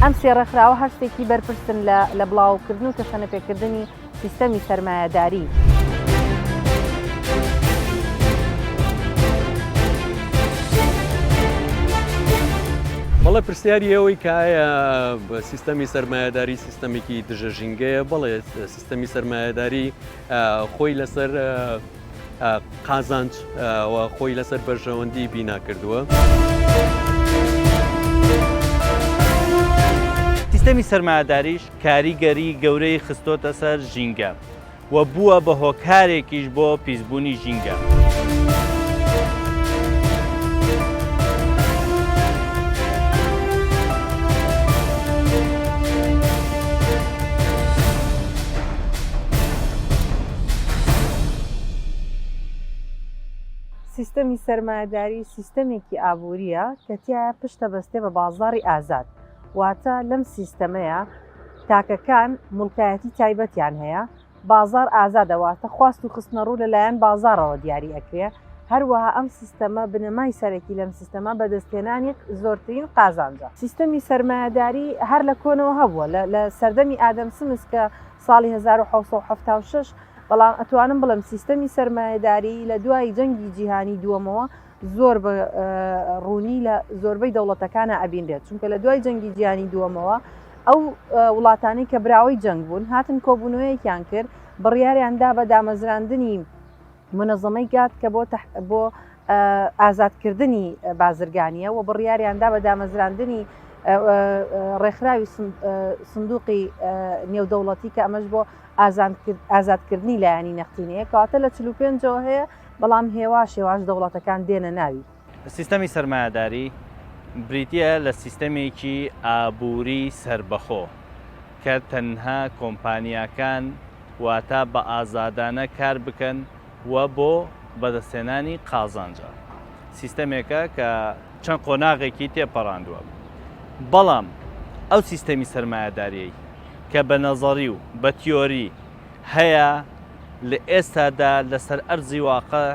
ئەم سێ ڕێکخراوە هەر سێکی بەرپرسن لە لە بڵاوکردن و تەشەنەپێکردنی سیستەمی سەرمایەداری. بەڵێ پرسیاری ئەوەی کە ئایا سیستەمی سەرمایەداری سیستەمێکی دژە ژینگەیە بەڵێ سیستەمی سەرمایەداری خۆی لەسەر قازانج و خۆی لەسەر بەرژەوەندی بینا کردووە. سیستەمی سەرمایەداریش کاریگەری گەورەی خستۆتە سەر ژینگە و بووە بە هۆکارێکیش بۆ پیسبوونی ژینگە. سیستەمی سەرمایەداری سیستەمێکی ئابوورییە کە تیایا پشت دەبەستێ بە بازاڕی ئازاد، واتە لەم سیستەمەیا تاکەکان موڵکایەتی تایبەتیان هەیە، بازاڕ ئازادە واتە خواست و خستنەڕوو لەلایەن بازاڕەوە دیاری ئەکرێ، هەروەها ئەم سیستەمە بنەمای سەرەکی لەم سیستەمە بەدەستهێنانی زۆرترین قازانجە. سیستەمی سەرمایەداری هەر لە کۆنەوە هەبووە لە سەردەمی ئادەم سمس کە ساڵی 1776 بەڵام ئەتوانم بڵێم سیستەمی سەرمایەداری لە دوای جەنگی جیهانی دووەمەوە زۆر بە ڕوونی لە زۆربەی دەوڵەتەکانە ئەبینرێت چونکە لە دوای جەنگی جیهانی دووەمەوە ئەو وڵاتانەی کە براوەی جەنگ بوون هاتن کۆبوونەوەیەکیان کرد بڕیاریان دا بە دامەزراندنی منەزەمەی گات کە بۆ بۆ ئازادکردنی بازرگانیە و بڕیاریان دا بە دامەزراندنی ڕێکخراوی سندوقی نێودەوڵەتی کە ئەمەش بۆ ئازادکردنی لایەنی نەختینەیە کەواتە لە 45ەوە هەیە بەڵام هێواش هێواش دەوڵەتەکان دێنە ناوی. سیستەمی سەرمایەداری بریتییە لە سیستەمێکی ئابووری سەربەخۆ کە تەنها کۆمپانیاکان واتە بە ئازادانە کار بکەن و بۆ بەدەستهێنانی قازانجە. سیستەمێکە کە چەند قۆناغێکی تێپەڕاندووە. بەڵام ئەو سیستەمی سەرمایەدارییەی کە بە نەزەری و بە تیۆری هەیە لە ئێستادا لەسەر ئەرزی واقع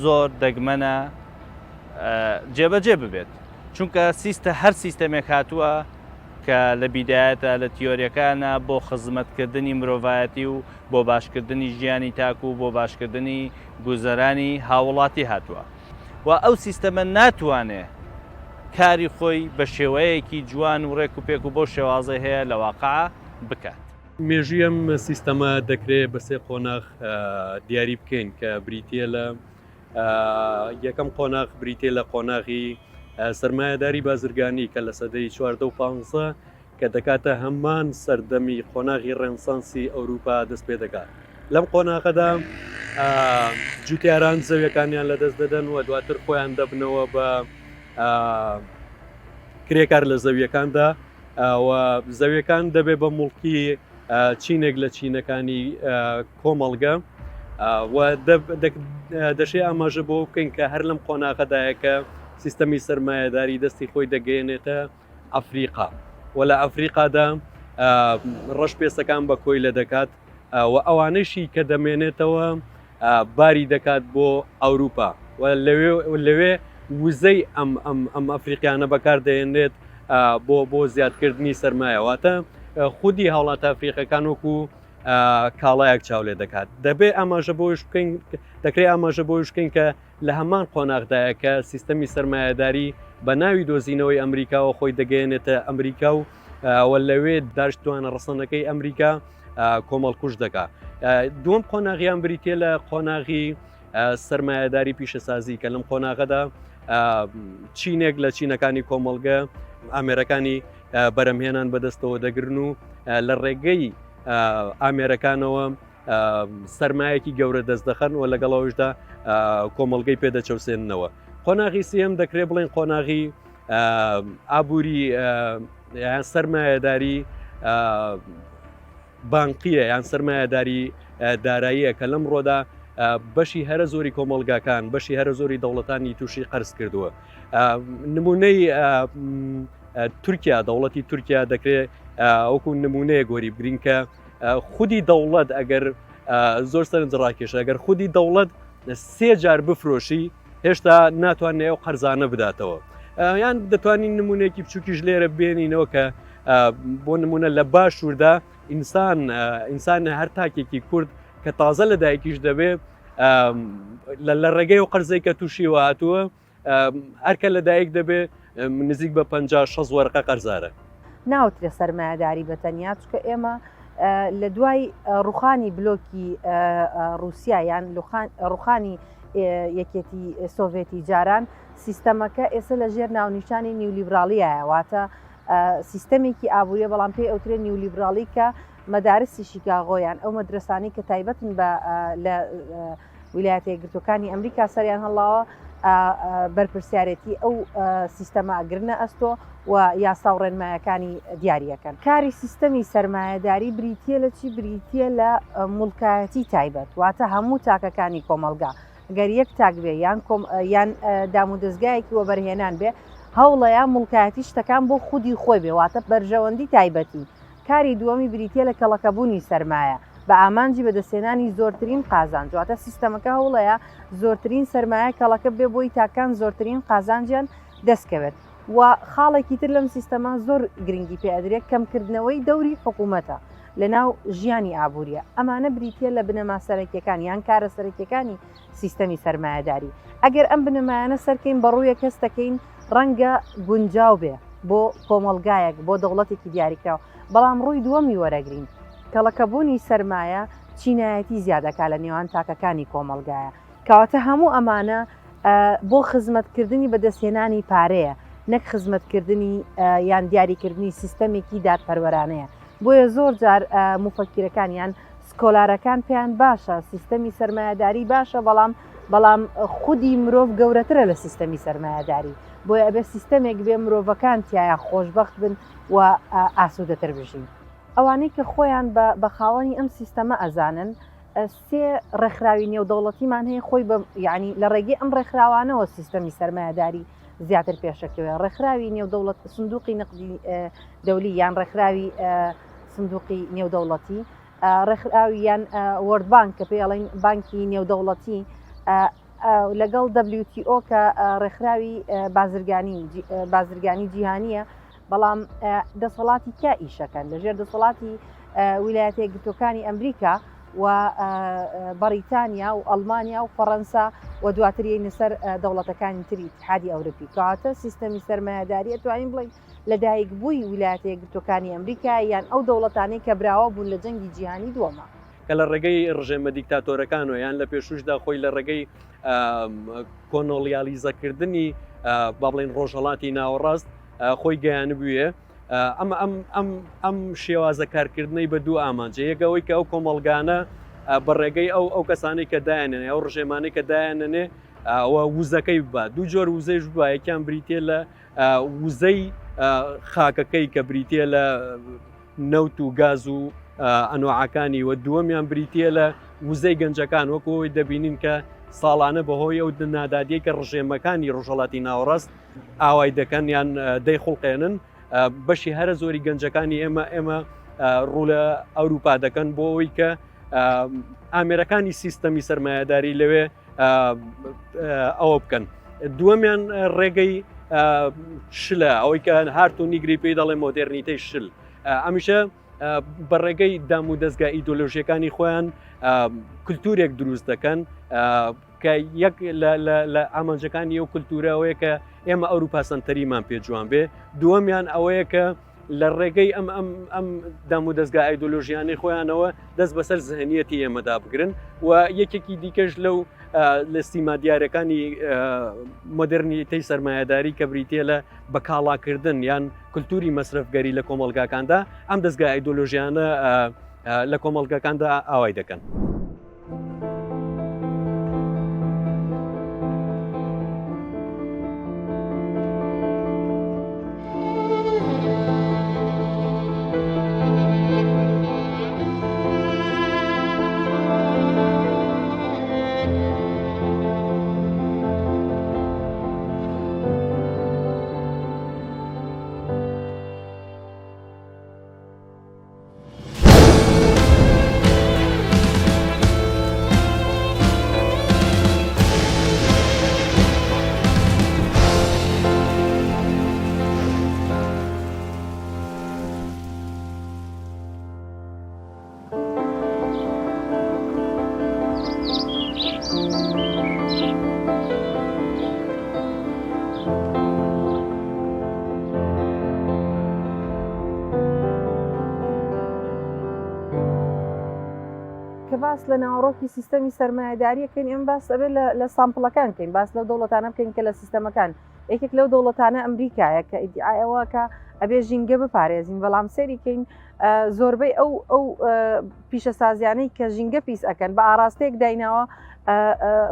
زۆر دەگمەنە جێبەجێ ببێت چونکە سیستە هەر سیستەمێک هاتووە کە لە بیدایەتە لە تیۆریەکانە بۆ خزمەتکردنی مرۆڤایەتی و بۆ باشکردنی ژیانی تاک و بۆ باشکردنی گوزەرانی هاوڵاتی هاتووە و ئەو سیستەمە ناتوانێ کاری خۆی بە شێوەیەکی جوان و ڕێک و پێک و بەو شێوازەی هەیە لە واقع بکات. مێژووی ئەم سیستەمە دەکرێ بە سێ قۆناغ دیاری بکەین کە بریتە لە یەکەم قۆناغ بریتە لە قۆناغی سرمایهداری بازرگانی کە لە سەدەی چواردە و پانزە کە دەکاتە هەمان سەردەمی قۆناغی ڕێنسانسی ئەوروپا دەست پێ دەکات لەم قۆناغەدا جوتیاران زەویەکانیان لەدەست دەدەن و دواتر خۆیان دەبنەوە بە کرێکار لە زەویەکاندا و زەویەکان دەبێ بە موڵکی چینێک لە چینەکانی کۆمەڵگە و دەشێ ئاماژە بۆ بکەین کە هەر لەم قۆناغەدایە کە سیستەمی سەرمایەداری دەستی خۆی دەگەیەنێتە ئەفریقا و لە ئەفریقادا ڕەش پێستەکان بە کۆیلە دەکات و ئەوانەشی کە دەمێنێتەوە باری دەکات بۆ ئەوروپا و لەوێ لەوێ وزەی ئەم ئەم ئەم ئەفریقیانە بەکار دەهێنرێت بۆ بۆ زیادکردنی سەرمایە واتە خودی هاوڵاتە ئەفریقەکان وەکو کاڵایەک چاو لێ دەکات دەبێ ئاماژە بۆش بکەین دەکرێت ئاماژە بۆش بکەین کە لە هەمان قۆناغدایە کە سیستەمی سەرمایەداری بە ناوی دۆزینەوەی ئەمریکاوە خۆی دەگەیەنێتە ئەمریکا و و لەوێ داشتوانە ڕەسەنەکەی ئەمریکا کۆمەڵکوژ دەکا دووەم قۆناغیان بریتە لە قۆناغی سەرمایەداری پیشەسازی کە لەم قۆناغەدا چینێک لە چینەکانی کۆمەڵگە ئامێرەکانی بەرەمهێنان بەدەستەوە دەگرن و لە ڕێگەی ئامێرەکانەوە سەرمایەکی گەورە دەست دەخەن و لەگەڵەوەشدا کۆمەڵگەی پێدەچەوسێننەوە قۆناغی سێم دەکرێت بڵێن قۆناغی ئابووری یان سەرمایەداری بانقیە یان سەرمایەداری داراییە کە لەم ڕۆدا بەشی هەرە زۆری کۆمەڵگاکان بەشی هەرە زۆری دەوڵەتانی تووشی قەرز کردووە نمونەی تورکیا دەوڵەتی تورکیا دەکرێت وەکو نمونەیە گۆری بگرین کە خودی دەوڵەت ئەگەر زۆر سەرنج ڕاکێشە ئەگەر خودی دەوڵەت سێ جار بفرۆشی هێشتا ناتوانێت ئەو قەرزانە بداتەوە. یان دەتوانین نمونەیەکی بچووکیش لێرە بێنینەوە کە بۆ نمونە لە باشووردا ئینسان ئینسان هەر تاکێکی کورد کە تازە لە دایکیش دەبێ لە ڕێگەی و قەرزەی کە تووشی هاتووە هەرکە لە دایک دەبێ نزیک بە 50 6 وەرقە قەرزارە. ناوترێ سەرمایەداری بە تەنیا چکە ئێمە لە دوای ڕوخانی بلۆکی ڕوسیا یان ڕوخانی یەکێتی سۆڤێتی جاران سیستەمەکە ئێستا لە ژێر ناونیشانی نیولیبراڵیایە واتە سیستەمێکی ئابووریە بەڵام پێی ئەوترێ نیولیبراڵی کە مەدارسی شیکاغۆ یان ئەو مەدرسانەی کە تایبەتن بە لە ویلایەتە یەکگرتووەکانی ئەمریکا سەریان هەڵاوە بەرپرسیارێتی ئەو سیستەمە ئەگرنە ئەستۆ و یاسا و ڕێنمایەکانی دیاریەکەن. کاری سیستەمی سەرمایەداری بریتییە لە چی؟ بریتییە لە موڵکایەتی تایبەت، واتە هەموو تاکەکانی کۆمەڵگا گەر یەک تاک بێ یان کۆم یان دامودەزگایەکی وەبەرهێنان بێ هەوڵەیە موڵکایەتی شتەکان بۆ خودی خۆی بێ واتە بەرژەوەندی تایبەتی. کاری دووەمی بریتییە لە کەڵەکەبوونی سەرمایە بە ئامانجی بەدەستهێنانی زۆرترین قازانج واتە سیستەمەکە هەوڵەیە زۆرترین سەرمایە کەڵەکە بێ بۆی تاکان زۆرترین قازانجیان دەستکەوێت و خاڵێکی تر لەم سیستەمە زۆر گرنگی پێ ئەدرێت کەمکردنەوەی دەوری حکوومەتە لەناو ژیانی ئابووریە ئەمانە بریتیە لە بنەما سەرەکیەکان یان کارە سەرەکیەکانی سیستەمی سەرمایەداری ئەگەر ئەم بنەمایانە سەرکەین بەڕوویەک هەست دەکەین ڕەنگە گونجاو بێ بۆ کۆمەڵگایەک بۆ دەوڵەتێکی دیاریکراو بەڵام ڕووی دووەمی وەرەگرین کەڵەکەبوونی سەرمایە چینایەتی زیادەکا لە نێوان تاکەکانی کۆمەڵگایە کەواتە هەموو ئەمانە بۆ خزمەتکردنی بەدەستهێنانی پارەیە نەک خزمەتکردنی یان دیاریکردنی سیستەمێکی دادپەروەرانەیە بۆیە زۆر جار موفەکیرەکان یان scholar ەکان پێیان باشە سیستەمی سەرمایەداری باشە بەڵام بەڵام خودی مرۆڤ گەورەترە لە سیستەمی سەرمایەداری بۆیە ئەبێ سیستەمێک بێ مرۆڤەکان تیایا خۆشبەخت بن و ئاسوودەتر بژین. ئەوانەی کە خۆیان بە خاوەنی ئەم سیستەمە ئەزانن سێ ڕێکخراوی نێودەوڵەتیمان هەیە خۆی بە یعنی لە ڕێگەی ئەم ڕێکخراوانەوە سیستەمی سەرمایەداری زیاتر پێشەکەوێ ڕێکخراوی نێودەوڵەت سندوقی نقدی دەولی یان ڕێکخراوی سندوقی نێودەوڵەتی ڕێکخراوی یان World Bank کە پێی ئەڵێن بانکی نێودەوڵەتی لەگەڵ WTO کە ڕێکخراوی بازرگانی بازرگانی جیهانیە بەڵام دەسەڵاتی کیا ئیشەکەن لەژێر دەسەڵاتی ویلایەتە یەکگرتووەکانی ئەمریکا و بەڕیتانیا و ئەڵمانیا و فەڕەنسا و دواتر یەینە سەر دەوڵەتەکانی تری ئیتحادی ئەوروپی کەواتە سیستەمی سەرمایەداری ئەتوانین بڵێین لەدایک بووی ویلایەتە یەکگرتووەکانی ئەمریکا یان ئەو دەوڵەتانەی کە براوە بوون لە جەنگی جیهانی دووەما. کە لە ڕێگەی ڕژێمە دیکتاتۆرەکانەوە یان لە پێشووشدا خۆی لە ڕێگەی کۆنۆڵیالیزەکردنی با بڵێین ڕۆژهەڵاتی ناوەڕاست خۆی گەیانبوویە ئەمە ئەم ئەم ئەم شێوازە کارکردنەی بە دوو ئامانجە یەک ئەوەی کە ئەو کۆمەڵگانە بە ڕێگەی ئەو ئەو کەسانەی کە دایانێنێ ئەو ڕژێمانەی کە دایانەنێ ئەوە وزەکەی ببا دوو جۆر وزەیش ببا یەکیان بریتە لە وزەی خاکەکەی کە بریتە لە نەوت و گاز و ئەنواعەکانی و دووەمیان بریتە لە وزەی گەنجەکان وەکو ئەوەی دەبینین کە ساڵانە بەهۆی ئەو نادادیەی کە ڕژێمەکانی ڕۆژهەڵاتی ناوەڕاست ئاوای دەکەن یان دەیخوڵقێنن بەشی هەرە زۆری گەنجەکانی ئێمە ئێمە ڕوو لە ئەوروپا دەکەن بۆ ئەوەی کە ئامێرەکانی سیستەمی سەرمایەداری لەوێ ئەوە بکەن دووەمیان ڕێگەی شلە ئەوەی کە هارت و نیگری پێی دەڵێ مۆدێرنیتەی شل ئەمیشە بە ڕێگەی دام و دەستگا ئیدۆلۆژیەکانی خۆیان کولتورێک دروست دەکەن کە یەک لە ئامانجەکانی ئەو کولتورە ئەوەیە کە ئێمە ئەوروپا سەنتەریمان پێ جوان بێ دووەمیان ئەوەیە کە لە ڕێگەی ئەم ئەم ئەم دام و دەستگا ئایدۆلۆژیانەی خۆیانەوە دەست بەسەر زهنیەتی ئێمەدا بگرن و یەکێکی دیکەش لەو لە سیما دیارەکانی مۆدررنیتەی سەرمایەداری کە بریتە لە بەکاڵاکردن یان کولتوری مەسرەفگەری لە کۆمەڵگاکاندا ئەم دەستگا ئایدۆلۆژیانە لە کۆمەڵگەکاندا ئاوای دەکەن. کە باس لە ناوەڕۆکی سیستەمی سەرمایەداریەکەین ئێمە باس ئەبێت لە sample ەکان بکەین باس لەو دەوڵەتانە بکەین کە لە سیستەمەکان یەکێک لەو دەوڵەتانە ئەمریکایە کە ئیدعای ئەوە کە ئەبێ ژینگە بپارێزین بەڵام سەیری کەین زۆربەی ئەو ئەو پیشەسازیانەی کە ژینگە پیس ئەکەن بە ئاراستەیەک دایناوە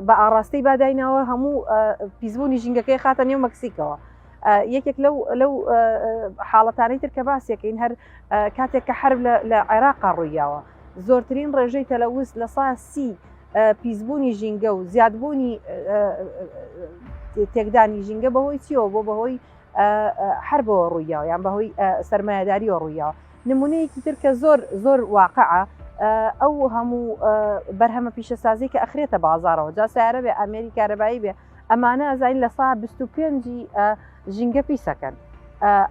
بە ئاراستەی با دایناوە هەموو پیسبوونی ژینگەکەی خاتە نێو مەکسیکەوە یەکێک لەو لەو حاڵەتانەی تر کە باسیەکەین هەر کاتێک کە حرب لە عێراقا ڕوویاوە زۆرترین ڕێژەی تەلەوس لە سا 30 پیسبوونی ژینگە و زیادبوونی تێکدانی ژینگە بەهۆی چیەوە بۆ بەهۆی حربەوە ڕوویاوە یان بەهۆی سەرمایەداریەوە ڕوویاوە نمونەیەکی تر کە زۆر زۆر واقعە ئەو هەموو بەرهەمە پیشەسازی کە ئەخرێتە بازارەوە جا سیارە بێ ئامێری کارەبایی بێ ئەمانە ئەزانین لە سا 25 ژینگە پیسەکەن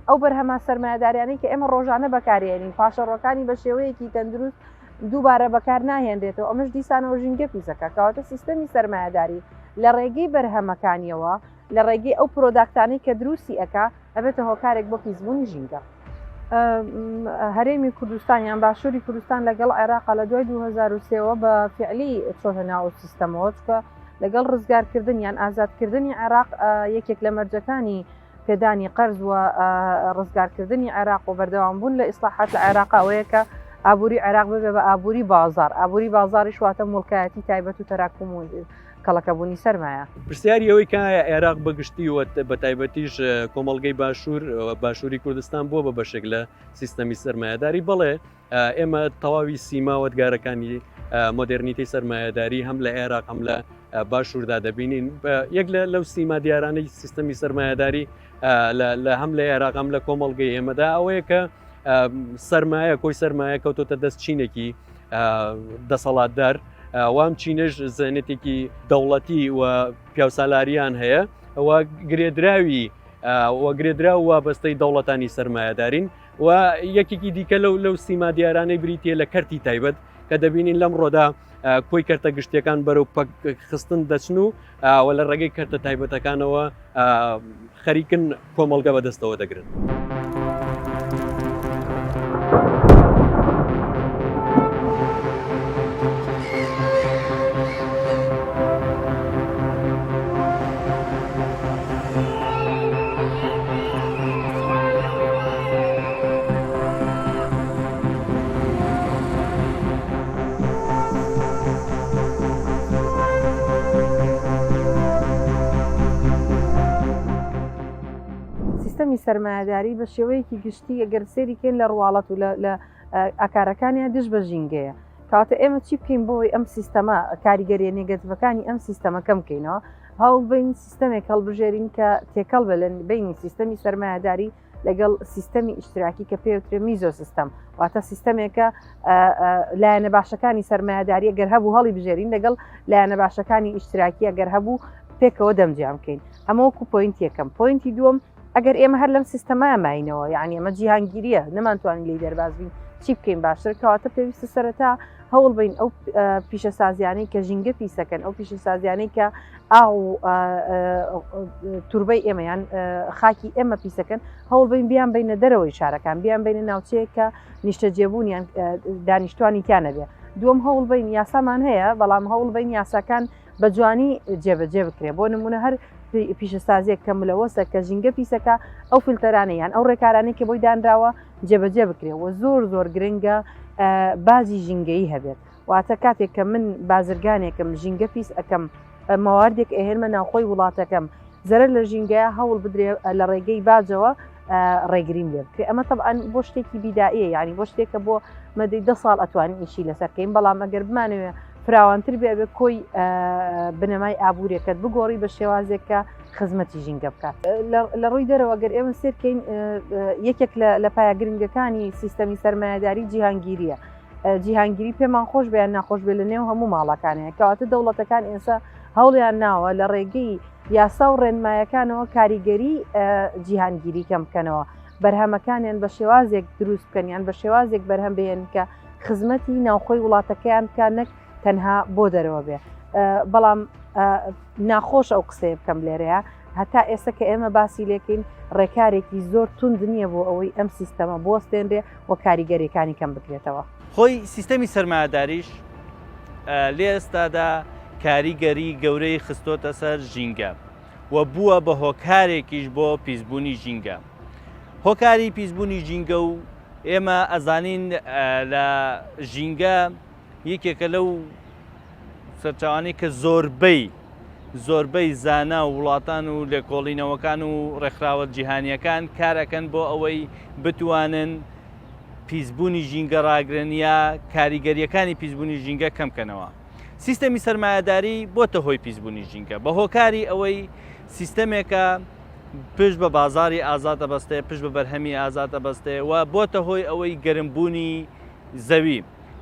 ئەو بەرهەمە سەرمایەداریانەی کە ئێمە ڕۆژانە بەکارێنین پاشەڕۆکانی بە شێوەیەکی تەندروست دووبارە بەکار ناهێنرێتەوە ئەمەش دیسانەوە ژینگە پیسەکە کەواتە سیستەمی سەرمایەداری لە ڕێگەی بەرهەمەکانیەوە لە ڕێگەی ئەو product انەی کە دروستی ئەکا ئەبێتە هۆکارێک بۆ پیسبوونی ژینگە. هەرێمی کوردستان یان باشووری کوردستان لەگەڵ عێراقا لە دوای 2023ەوە بە فعلی چۆتە ناو ئەو سیستەمەوە چکە لەگەڵ ڕزگارکردن یان ئازادکردنی عێراق یەکێک لە مەرجەکانی پێدانی قەرز و ڕزگارکردنی عێراق و بەردەوامبوون لە ئیسلاحات لە عێراق ئەوەیە کە ئابووری عێراق ببێ بە ئابووری بازار ئابووری بازاریش واتە موڵکایەتی تایبەت و تەراکوم و کەڵەکەبوونی سەرمایە. پرسیاری ئەوەی کە ئایا عێراق بە گشتی و بە تایبەتیش کۆمەڵگەی باشوور باشووری کوردستان بووە بە بەشێک لە سیستەمی سەرمایەداری بەڵێ ئێمە تەواوی سیما و ئەدگارەکانی مۆدێرنیتەی سەرمایەداری هەم لە عێراق هەم لە باشووردا دەبینین یەک لە لەو سیما دیارانەی سیستەمی سەرمایەداری لە هەم لە عێراق هەم لە کۆمەڵگەی ئێمەدا ئەوەیە کە سەرمایە کۆی سەرمایە کەوتۆتە دەست چینێکی دەسەڵاتدار وام چینەش زێنێتێکی دەوڵەتی و پیاوسالاریان هەیە و گرێدراوی و گرێدراو وابەستەی دەوڵەتانی سەرمایەدارین و یەکێکی دیکە لەو لەو سیما دیارانەی بریتە لە کەرتی تایبەت کە دەبینین لەم ڕۆدا کۆی کەرتە گشتیەکان بەرەو پەکخستن دەچن و و لە ڕێگەی کەرتە تایبەتەکانەوە خەریکن کۆمەڵگە بەدەستەوە دەگرن. سیستەمی سەرمایەداری بە شێوەیەکی گشتی ئەگەر سێری کەین لە ڕواڵەت و لە ئاکارەکانیان دژ بە ژینگەیە کەواتە ئێمە چی بکەین بۆی ئەم سیستەمە کاریگەریە negative ەکانی ئەم سیستەمە کەم بکەینەوە هەوڵبین سیستەمێک هەڵبژێرین کە تێکەڵ بە لە بینی سیستەمی سەرمایەداری لەگەڵ سیستەمی ئیشتراکی کە پێوترێ میزۆ سیستەم واتە سیستەمێکە لایەنە باشەکانی سەرمایەداری گەر هەبوو هەڵی بژێرین لەگەڵ لایەنە باشەکانی ئیشتراکی ئەگەر هەبوو پێکەوە دەمجیان بکەین ئەمە وەکو point یەکەم point ی دووەم ئەگەر ئێمە هەر لەم سیستەمە ماینەوە یعنی ئەمە جیهانگیریە نەمانتوانی لی دەرباز بین چی بکەین باشتر کەواتە پێویستە سەرەتا هەوڵ بین ئەو پیشەسازیانەی کە ژینگە پیسەکەن ئەو پیشەسازیانەی کە ئاو توربەی ئێمە یان خاکی ئێمە پیسەکەن هەوڵ بین بیان بینە دەرەوەی شارەکان بیان بینە ناوچەیەک کە نیشتەجێبوون یان دانیشتوانی تیا نەبێ دووەم هەوڵ بین یاسامان هەیە بەڵام هەوڵ بین یاساکان بە جوانی جێبەجێ بکرێ بۆ نمونە هەر پیشەسازیەک کە ملەوەسە کە ژینگە پیسەکە ئەو فلتەرانە یان ئەو ڕێکارانەی کە بۆی دانراوە جێبەجێ بکرێ و زۆر زۆر گرنگە باجی ژینگەیی هەبێت واتە کاتێک کە من بازرگانێکم ژینگە پیس ئەەکەم مەواردێک ئەهێنمە ناوخۆی وڵاتەکەم زەرەر لە ژینگەیە هەوڵ بدرێ لە ڕێگەی باجەوە ڕێگریم لێ بکرێ ئەمە طبعا بۆ شتێکی بیداییە یعنی بۆ شتێکە بۆ مەدەی دە ساڵ ئەتوانین ئیشی لەسەر کەین بەڵام ئەگەر بمانەوێ فراوانتر بێ ئەبێ کۆی بنەمای ئابووریەکەت بگۆڕی بە شێوازێک کە خزمەتی ژینگە بکات لە ڕووی دەرەوە گەر ئێمە سێرکەین یەکێک لە پایە گرنگەکانی سیستەمی سەرمایەداری جیهانگیریە جیهانگیری پێمان خۆش بێ یان ناخۆش بێ لە نێو هەموو ماڵەکانەیە کەواتە دەوڵەتەکان ئێستا هەوڵیان ناوە لە ڕێگەی یاسا و ڕێنمایەکانەوە کاریگەری جیهانگیری کەم بکەنەوە بەرهەمەکانیان بە شێوازێک دروست بکەن یان بە شێوازێک بەرهەم بهێنن کە خزمەتی ناوخۆی وڵاتەکەیان بکە نەک تەنها بۆ دەرەوە بێ بەڵام ناخۆش ئەو قسەیە بکەم لێرەیە هەتا ئێستا کە ئێمە باسی لێکەین ڕێکارێکی زۆر توند نییە بۆ ئەوەی ئەم سیستەمە بوەستێنرێ و کاریگەریەکانی کەم بکرێتەوە. خۆی سیستەمی سەرمایەداریش لە ئێستادا کاریگەری گەورەی خستۆتە سەر ژینگە و بووە بە هۆکارێکیش بۆ پیسبوونی ژینگە. هۆکاری پیسبوونی ژینگە و ئێمە ئەزانین لە ژینگە یەکێکە لەو سەرچاوانەی کە زۆربەی زۆربەی زانا و وڵاتان و لێکۆڵینەوەکان و ڕێکخراوە جیهانیەکان کارەکەن بۆ ئەوەی بتوانن پیسبوونی ژینگە ڕاگرن یا کاریگەریەکانی پیسبوونی ژینگە کەم کەنەوە. سیستەمی سەرمایەداری بۆتە هۆی پیسبوونی ژینگە بە هۆکاری ئەوەی سیستەمێکە پشت بە بازاری ئازاد ئەبەستێ، پشت بە بەرهەمی ئازاد ئەبەستێ و بۆتە هۆی ئەوەی گەرمبوونی زەوی.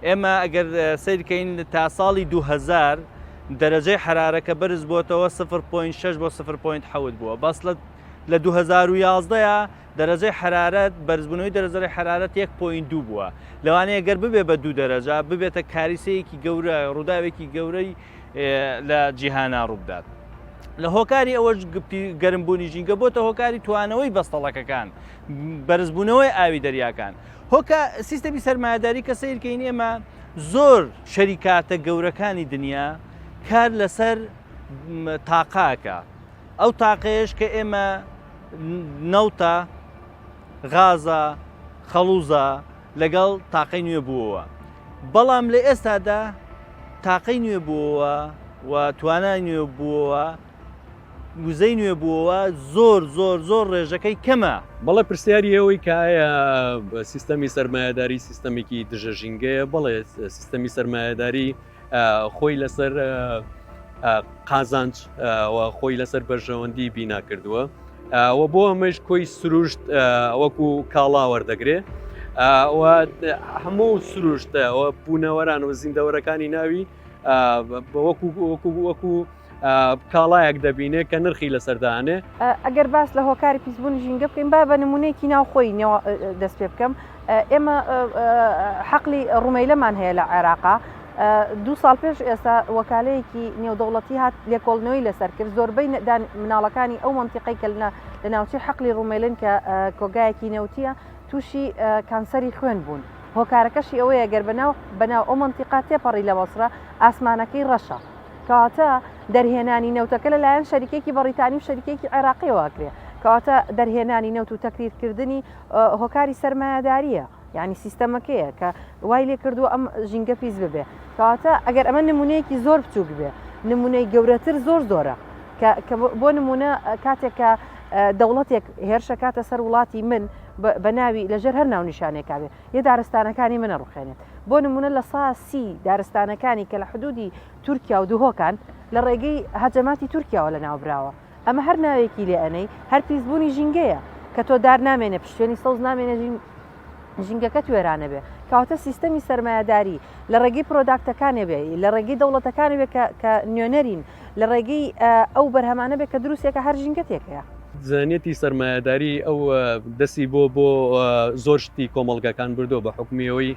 ئێمە ئەگەر سەیرکەین تا ساڵی 2000 دەرەجەی حەرارەکە بەرز بۆتەوە 0.6 بۆ 0.7 بووە بەس لە 2011 دەرەجەی حەرارەت بەرزبوونەوەی دەرەجەی حەرارەت 1.2 بووە لەوانەیە گەر ببێ بە دوو دەرەجە ببێتە کاریسەیەکی گەورە ڕووداوێکی گەورەی لە جیهانا ڕووبدات. لە هۆکاری ئەوەش گەرمبوونی ژینگە بۆتە هۆکاری توانەوەی بەستەڵەکەکان بەرزبوونەوەی ئاوی دەریاکان هۆکە سیستەمی سەرمایەداری کە سیرکەین ئێمە زۆر شەریکاتە گەورەکانی دنیا کار لەسەر تاقاکە ئەو تاقەیەش کە ئێمە نەوتە غازە خەڵوزە لەگەڵ تاقەی نوێ بووەوە بەڵام لە ئێستادا تاقەی نوێ بووەوە و توانای نوێ بووەوە وزەی نوێ بووەوە زۆر زۆر زۆر ڕێژەکەی کەمە. بەڵێ پرسیاری ئەوەی کە ئایا سیستەمی سەرمایەداری سیستەمێکی دژە ژینگەیە بەڵێ سیستەمی سەرمایەداری خۆی لەسەر قازانج و خۆی لەسەر بەرژەوەندی بینا کردووە و بۆ ئەمەش کۆی سروشت وەکو کاڵا وەردەگرێ و هەموو سروشت بوونەوەران و زیندەوەرەکانی ناوی وەکو وەکو وەکو کاڵایەک دەبینێ کە نرخی لەسەردانێ. ئەگەر باس لە هۆکاری پیسبوونی ژینگە بکەین با بە نمونەیەکی ناوخۆی دەست پێ بکەم ئێمە حەقلی ڕومەیلەمان هەیە لە عێراقا دوو ساڵ پێش ئێستا وەکالەیەکی نێودەوڵەتی هات لێکۆڵنەوەی لەسەر کرد زۆربەی مناڵەکانی ئەو مەنتیقەی کە لە ناوچەی حەقلی ڕومەیلن کە کۆگایەکی نەوتیە تووشی کانسەری خوێن بوون هۆکارەکەشی ئەوەیە گەر بەناو بەناو ئەو مەنتیقا تێپەڕی لە بەسرە ئاسمانەکەی ڕەشە کەواتە دەرهێنانی نەوتەکە لەلایەن شەریکێکی بەڕیتانی و شەریکێکی عێراقیەوە ئەکرێ کەواتە دەرهێنانی نەوت و تەکریرکردنی هۆکاری سەرمایەداریە یعنی سیستەمەکەیە کە وای لێ کردووە ئەم ژینگە پیس ببێ کەواتە ئەگەر ئەمە نمونەیەکی زۆر بچووک بێ نمونەی گەورەتر زۆر زۆرە کە بۆ نمونە کاتێک کە دەوڵەتێک هێرشەکاتە سەر وڵاتی من بە ناوی لەژێر هەر ناونیشانێکا بێ یە دارستانەکانی منە ڕوخێنێت بۆ نمونە لە سا سی دارستانەکانی کە لە حدودی تورکیا و دهۆکان لە ڕێگەی هەجەماتی تورکیاوە لە ناوبراوە ئەمە هەر ناوێکی لێ ئەنەی هەر پیسبوونی ژینگەیە کە تۆ دار نامێنێ پشتێنی سەوز نامێنێ ژینگەکەت وێرانە بێ کەواتە سیستەمی سەرمایەداری لە ڕێگەی product ەکانێ بێ لە ڕێگەی دەوڵەتەکانی بێ کە نوێنەرین لە ڕێگەی ئەو بەرهەمانە بێ کە دروستێکە هەر ژینگە تێکەیە. زانیەتی سەرمایەداری ئەو دەستی بۆ بۆ زۆر شتی کۆمەڵگاکان بردووە بە حکومی ئەوەی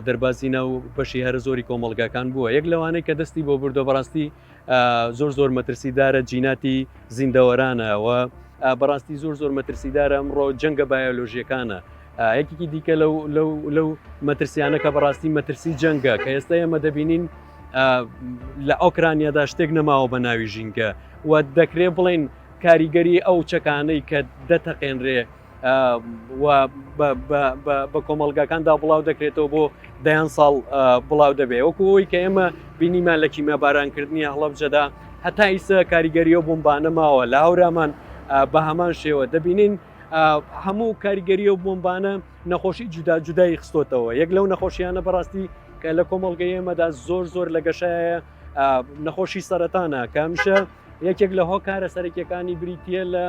دەربازی ناو بەشی هەرە زۆری کۆمەڵگاکان بووە یەک لەوانەی کە دەستی بۆ بردووە بەڕاستی زۆر زۆر مەترسیدارە جیناتی زیندەوەرانە و بەڕاستی زۆر زۆر مەترسیدارە ئەمڕۆ جەنگە بایۆلۆژیەکانە یەکێکی دیکە لەو لەو لەو مەترسیانە کە بەڕاستی مەترسی جەنگە کە ئێستا ئێمە دەبینین لە ئۆکرانیادا شتێک نەماوە بە ناوی ژینگە و دەکرێ بڵین کاریگەری ئەو چەکانەی کە دەتەقێنرێ و بە کۆمەڵگاکاندا بڵاو دەکرێتەوە بۆ دەیان ساڵ بڵاو دەبێت وەکو ئەوی کە ئێمە بینیمان لە کیمیا بارانکردنی هەڵەبجەدا هەتا ئیسە کاریگەری و بۆمبانە ماوە لە هەورامان بە هەمان شێوە دەبینین هەموو کاریگەری و بۆمبانە نەخۆشی جودا جودای خستۆتەوە یەک لەو نەخۆشیانە بەڕاستی کە لە کۆمەڵگەی ئێمەدا زۆر زۆر لە گەشایە نەخۆشی سەرەتانە کە هەمیشە یەکێک لە هۆکارە سەرەکیەکانی بریتە لە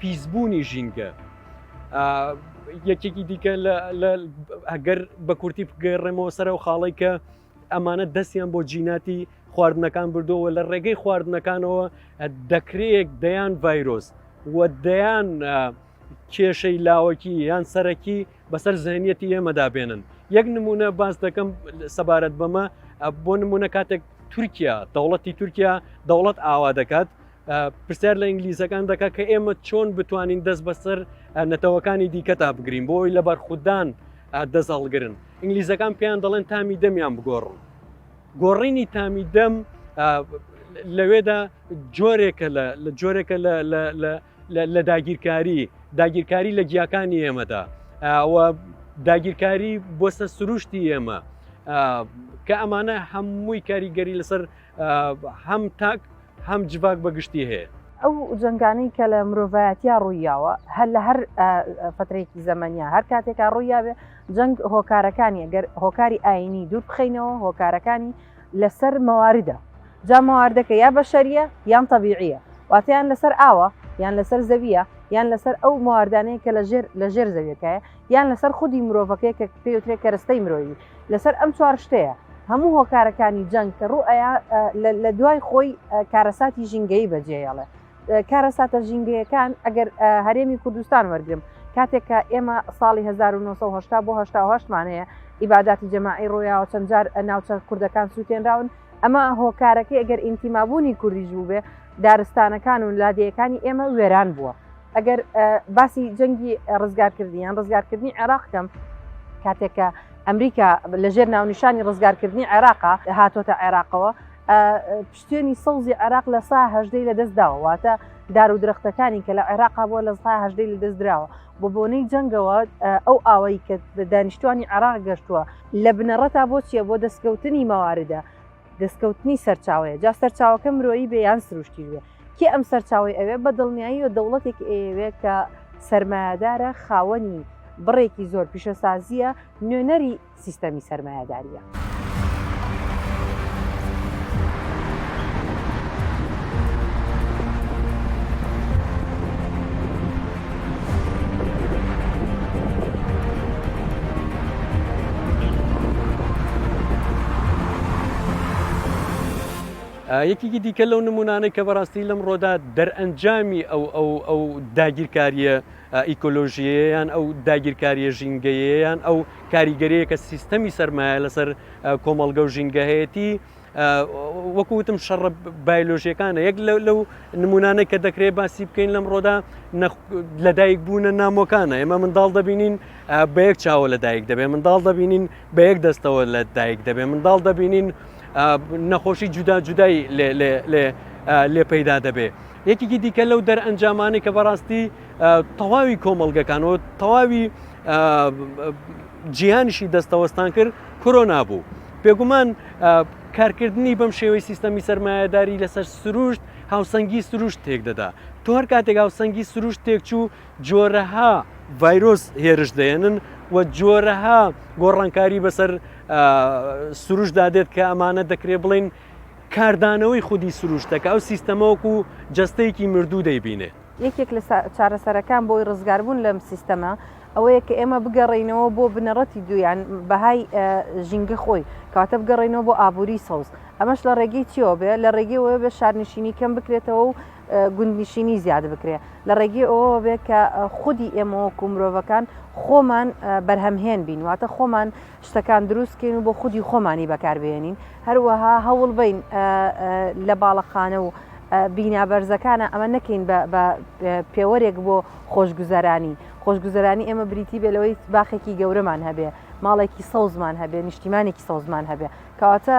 پیسبوونی ژینگە یەکێکی دیکە ئەگەر بە کورتی بگەڕێمەوە سەر ئەو خاڵی کە ئەمانە دەستیان بۆ جیناتی خواردنەکان بردەوە لە ڕێگەی خواردنەکانەوە دەکرێت دەیان ڤایرۆس و دەیان کێشەی لاوەکی یان سەرەکی بەسەر زهنیەتی ئێمەدا بێنن یەک نمونە باس دەکەم سەبارەت بەمە بۆ نمونە کاتێک تورکیا دەوڵەتی تورکیا دەوڵەت ئاوا دەکات پرسیار لە ئینگلیزەکان دەکات کە ئێمە چۆن بتوانین دەست بەسەر نەتەوەکانی دیکەتا بگرین بۆی لە بەرخودان دەست هەڵگرن ئینگلیزەکان پێیان دەڵێن تامی دەمیان بگۆڕن. گۆڕینی تامی دەم لەوێدا جۆرێکە لە جۆرێکە لە داگیرکاری داگیرکاری لە گیاکانی ئێمەدا و داگیرکاری بۆ سەر سروشتی ئێمە کە ئەمانە هەمووی کاریگەری لەسەر هەم تاک هەم جڤاک بە گشتی هەیە. ئەو جەنگانەی کە لە مرۆڤایەتیا ڕوویاوە هەر لە هەر فترەیەکی زەمەنیا هەر کاتێکا ڕوویاوێ جەنگ هۆکارەکانی گەر هۆکاری ئاینی دوور بخەینەوە هۆکارەکانی لەسەر مەواردە جا مەواردەکە یا بەشەریە یان تەبیعیە واتە یان لەسەر ئاوە یان لەسەر زەویە یان لەسەر ئەو مواردانەیە کە لەژێر لەژێر زەویەکەیە یان لەسەر خودی مرۆڤەکەی کە پێوترێ کەرەستەی مرۆیی لەسەر ئەم چوار شتەیە هەموو هۆکارەکانی جەنگ کە ڕوو ئەیا لە دوای خۆی کارەساتی ژینگەیی بەجێیەڵێ کارەساتە ژینگەیەکان ئەگەر هەرێمی کوردستان وەرگرم کاتێک کە ئێمە ساڵی 1970 بۆ 1970 مان هەیە ئیباداتی جەماعی ڕۆیاوە چەند جار ناوچە کوردەکان سووتێنراون ئەمە هۆکارەکەی ئەگەر ئینتیمابوونی کوردیش بووبێ دارستانەکان و لادێیەکانی ئێمە وێران بووە ئەگەر باسی جەنگی ڕزگارکردنی یان ڕزگارکردنی عێراق کەم کاتێک کە ئەمریکا لەژێر ناونیشانی ڕزگارکردنی عێراقا هاتۆتە عێراقەوە پشتێنی سەوزی عێراق لە سا هەژدەی لەدەست داوە، واتە دار و درەختەکانی کە لە عێراقا بووە لە سا هەژدەی لەدەست دراوە. بە بۆنەی جەنگەوە ئەو ئاوەی کە بە دانیشتوانی عێراق گەشتووە لە بنەڕەتا بۆ چییە؟ بۆ دەستکەوتنی مەواردە، دەستکەوتنی سەرچاوەیە، جا سەرچاوەکە مرۆیی بێ یان سروشتیش بێ. کێ ئەم سەرچاوەی ئەوێ؟ بە دڵنیاییەوە دەوڵەتێک ئەیەوێ کە سەرمایەدارە، خاوەنی بڕێکی زۆر پیشەسازییە، نوێنەری سیستەمی سەرمایەدارییە. یەکێکی دیکە لەو نمونانەی کە بەڕاستی لەمڕۆدا دەرئەنجامی ئەو ئەو ئەو داگیرکاریە ئیکۆلۆژییە یان ئەو داگیرکاریە ژینگەیە یان ئەو کاریگەریە کە سیستەمی سەرمایە لەسەر کۆمەڵگە و ژینگە هەیەتی وەکو وتم شەڕە بایلۆژیەکانە یەک لەو نمونانە کە دەکرێت باسی بکەین لەم ڕۆدا لەدایک بوونە نامۆکانە ئێمە منداڵ دەبینین بە یەک چاوە لەدایک دەبێت منداڵ دەبینین بە یەک دەستەوە لە دایک دەبێت منداڵ دەبینین نەخۆشی جودا جودای لێ پەیدا دەبێت یەکێکی دیکە لەو دەرئەنجامانەی کە بەڕاستی تەواوی کۆمەڵگەکان و تەواوی جیهانیشی دەستەوەستان کرد کۆرۆنا بوو. بێگومان کارکردنی بەم شێوەی سیستەمی سەرمایەداری لەسەر سروشت هاوسەنگی سروشت تێک دەدا. تۆ هەر کاتێک هاوسەنگی سروشت تێکچوو جۆرەها ڤایرۆس هێرش دەێنن و جۆرەها گۆڕانکاری بەسەر سروشتدا دێت کە ئەمانە دەکرێت بڵین کاردانەوەی خودی سروشتە کە ئەو سیستەمە وەکو جەستەیەکی مردوو دەیبینێ. یەکێک لە چارەسەرەکان بۆی ڕزگاربوون لەم سیستەمە ئەوەیە کە ئێمە بگەڕێینەوە بۆ بنەڕەتی دوو یان بەهای ژینگە خۆی، کەواتە بگەڕێینەوە بۆ ئابووری سەوز. ئەمەش لە ڕێگەی چیەوە بێ؟ لە ڕێگەی ئەوەوە بێ شارنشینی کەم بکرێتەوە و گوندنشینی زیاد بکرێ. لە ڕێگەی ئەوەوە بێ کە خودی ئێمە وەکو مرۆڤەکان خۆمان بەرهەمهێن بین، واتە خۆمان شتەکان دروست کەین و بۆ خودی خۆمانی بەکاربهێنین هەروەها هەوڵ بین لە باڵەخانە و بینا بەرزەکانە ئەمە نەکەین بە پێوەرێک بۆ خۆشگوزەرانی خۆشگوزەرانی ئێمە بریتی بێ لەوەی باخێکی گەورەمان هەبێ ماڵێکی سەوزمان هەبێ نیشتیمانێکی سەوزمان هەبێ کەواتە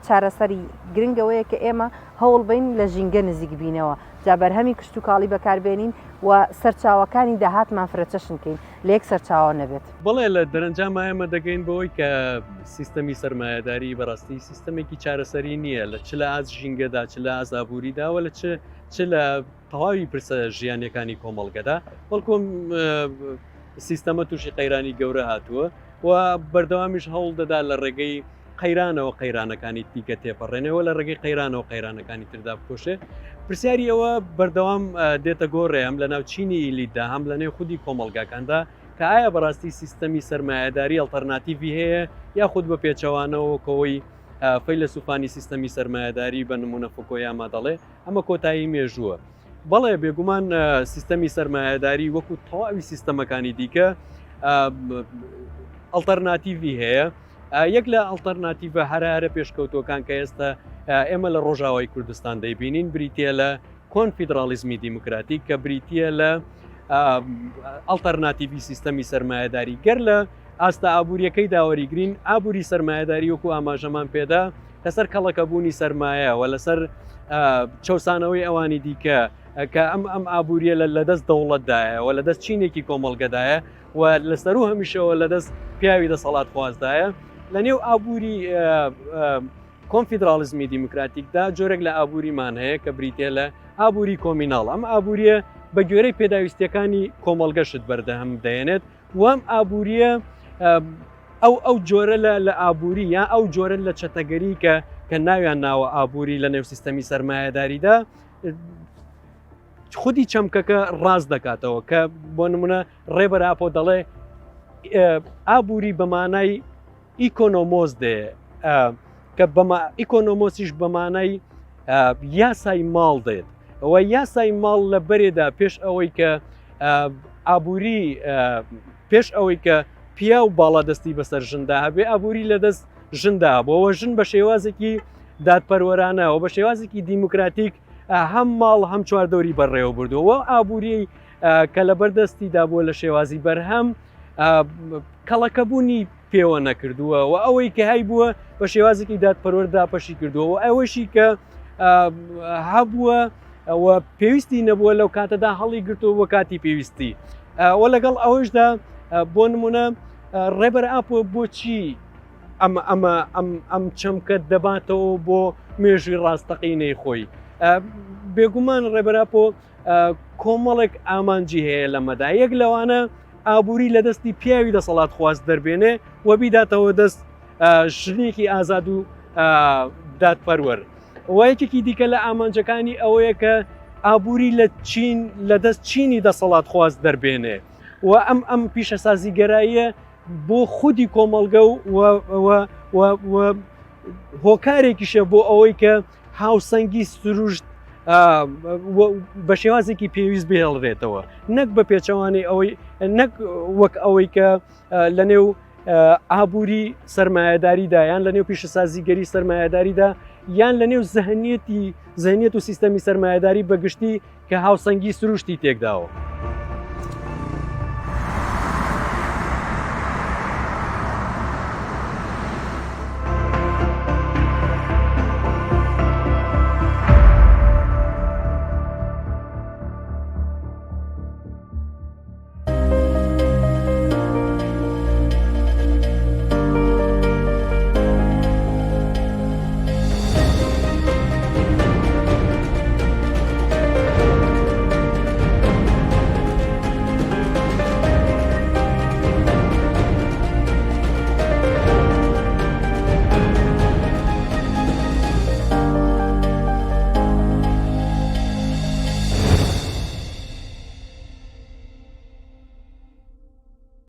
چارەسەری گرنگەوەیە کە ئێمە هەوڵ بین لە ژینگە نزیک بینەوە جا بەرهەمی کشتوکاڵی بەکاربێنین و سەرچاوەکانی داهاتمان فرەچەشن کەین لە یەک سەرچاوە نەبێت. بەڵێ لە دەرەنجاما ئێمە دەگەین بەوەی کە سیستەمی سەرمایەداری بەڕاستی سیستەمێکی چارەسەری نییە لە چ لە ئاست ژینگەدا چ لە ئاست ئابووریدا و لە چ چ لە تەواوی پرسە ژیانیەکانی کۆمەڵگەدا بەڵکو سیستەمە تووشی قەیرانی گەورە هاتووە و بەردەوامیش هەوڵ دەدا لە ڕێگەی قەیرانەوە قەیرانەکانی دیکە تێپەڕێنەوە لە ڕێگەی قەیرانەوە قەیرانەکانی تردا بکۆشێ پرسیاری ئەوە بەردەوام دێتە گۆڕێ هەم لە ناو چینی ئیلیتدا هەم لە نێو خودی کۆمەڵگاکاندا کە ئایا بەڕاستی سیستەمی سەرمایەداری ئەڵتەرناتیڤی هەیە یاخود بە پێچەوانەوە کەوەی فەیلەسوفانی سیستەمی سەرمایەداری بە نمونە فوکۆیاما دەڵێ ئەمە کۆتایی مێژووە بەڵێ بێگومان سیستەمی سەرمایەداری وەکو تەواوی سیستەمەکانی دیکە ئەڵتەرناتیڤی هەیە یەک لە ئەڵتەرناتیڤە هەرە هەرە پێشکەوتووەکان کە ئێستا ئێمە لە ڕۆژاوای کوردستان دەیبینین بریتە لە کۆنفیدراڵیزمی دیموکراتیک کە بریتە لە ئەڵتەرناتیڤی سیستەمی سەرمایەداری گەر لە ئاستە ئابوووریەکەی داوەریگرین ئابووری سەرمایەداری وەکو ئاماژەمان پێدا لەسەر کەڵەکەبوونی سەرمایە و لەسەر چەوسانەوەی ئەوانی دیکە کە ئەم ئەم ئابووریە لە لەدەست دەوڵەتدایە و لەدەست چینێکی کۆمەڵگەدایە و لەسەر و هەمیشەوە لەدەست پیاوی دەسەڵات خوازدایە لە نێو ئابووری کۆنفیدراڵیزمی دیموکراتیکدا جۆرێک لە ئابووریمان هەیە کە بریتە لە ئابووری communal. ئەم ئابووریە بە گوێرەی پێداویستیەکانی کۆمەڵگەشت بەردەهەم دەێنێت وام ئابووریە ئەو ئەو جۆرە لە لە ئابووری یا ئەو جۆرە لە چەتەگەری کە کە ناویان ناوە ئابووری لە نێو سیستەمی سەرمایەداریدا خودی چەمکەکە ڕاست دەکاتەوە کە بۆ نمونە ڕێبەر ئاپۆ دەڵێ ئابووری بەمانای ئیکۆنۆمۆس دێ کە بەما ئیکۆنۆمۆسیش بەمانای یاسای ماڵ دێت ئەوە یاسای ماڵ لە بەرێدا پێش ئەوەی کە ئابووری پێش ئەوەی کە پیا و باڵادەستی بەسەر ژندا هەبێ ئابووری لە دەست ژندا بۆەوە ژن بە شێوازێکی دادپەروەرانەوە بە شێوازێکی دیموکراتیک هەم ماڵ هەم چواردەوری بەڕێوە بردووە ئابووری کە لە بەردەستیدا بووە لە شێوازی بەرهەم کەڵەکەبوونی پێوە نەکردووە و ئەوەی کە هەیبووە بە شێوازێکی دادپەروەر داپەشی کردووە و ئەوەشی کە هەبووە و پێویستی نەبووە لەو کاتەدا هەڵی گرتووە بۆ کاتی پێویستی و لەگەڵ ئەوەشدا بۆ نمونە ڕێبەر ئاپۆ بۆچی ئەمە ئەمە ئەم ئەم چەمکە دەباتەوە بۆ مێژووی ڕاستەقینەی خۆی بێگومان ڕێبەر ئاپۆ کۆمەڵێک ئامانجی هەیە لەمەدا یەک لەوانە ئابووری لە دەستی پیاوی دەسەڵات خواست دەربێنێ و بیداتەوە دەست ژنێکی ئازاد و دادپەروەر و یەکێکی دیکە لە ئامانجەکانی ئەوەیە کە ئابووری لە چین لە دەست چینی دەسەڵات خواست دەربێنێ و ئەم ئەم پیشەسازیگەراییە بۆ خودی کۆمەڵگە و هۆکارێکیشە بۆ ئەوەی کە هاوسەنگی سروشت بە شێوازێکی پێویست بهێڵرێتەوە نەک بە پێچەوانەی ئەوەی نەک وەک ئەوەی کە لە نێو ئابووری سرمایهداریدا یان لە نێو پیشەسازیگەری سرمایهداریدا یان لە نێو زەهنیەتی زەهنیەت و سیستەمی سرمایهداری بەگشتی کە هاوسەنگی سروشتی تێکداوە.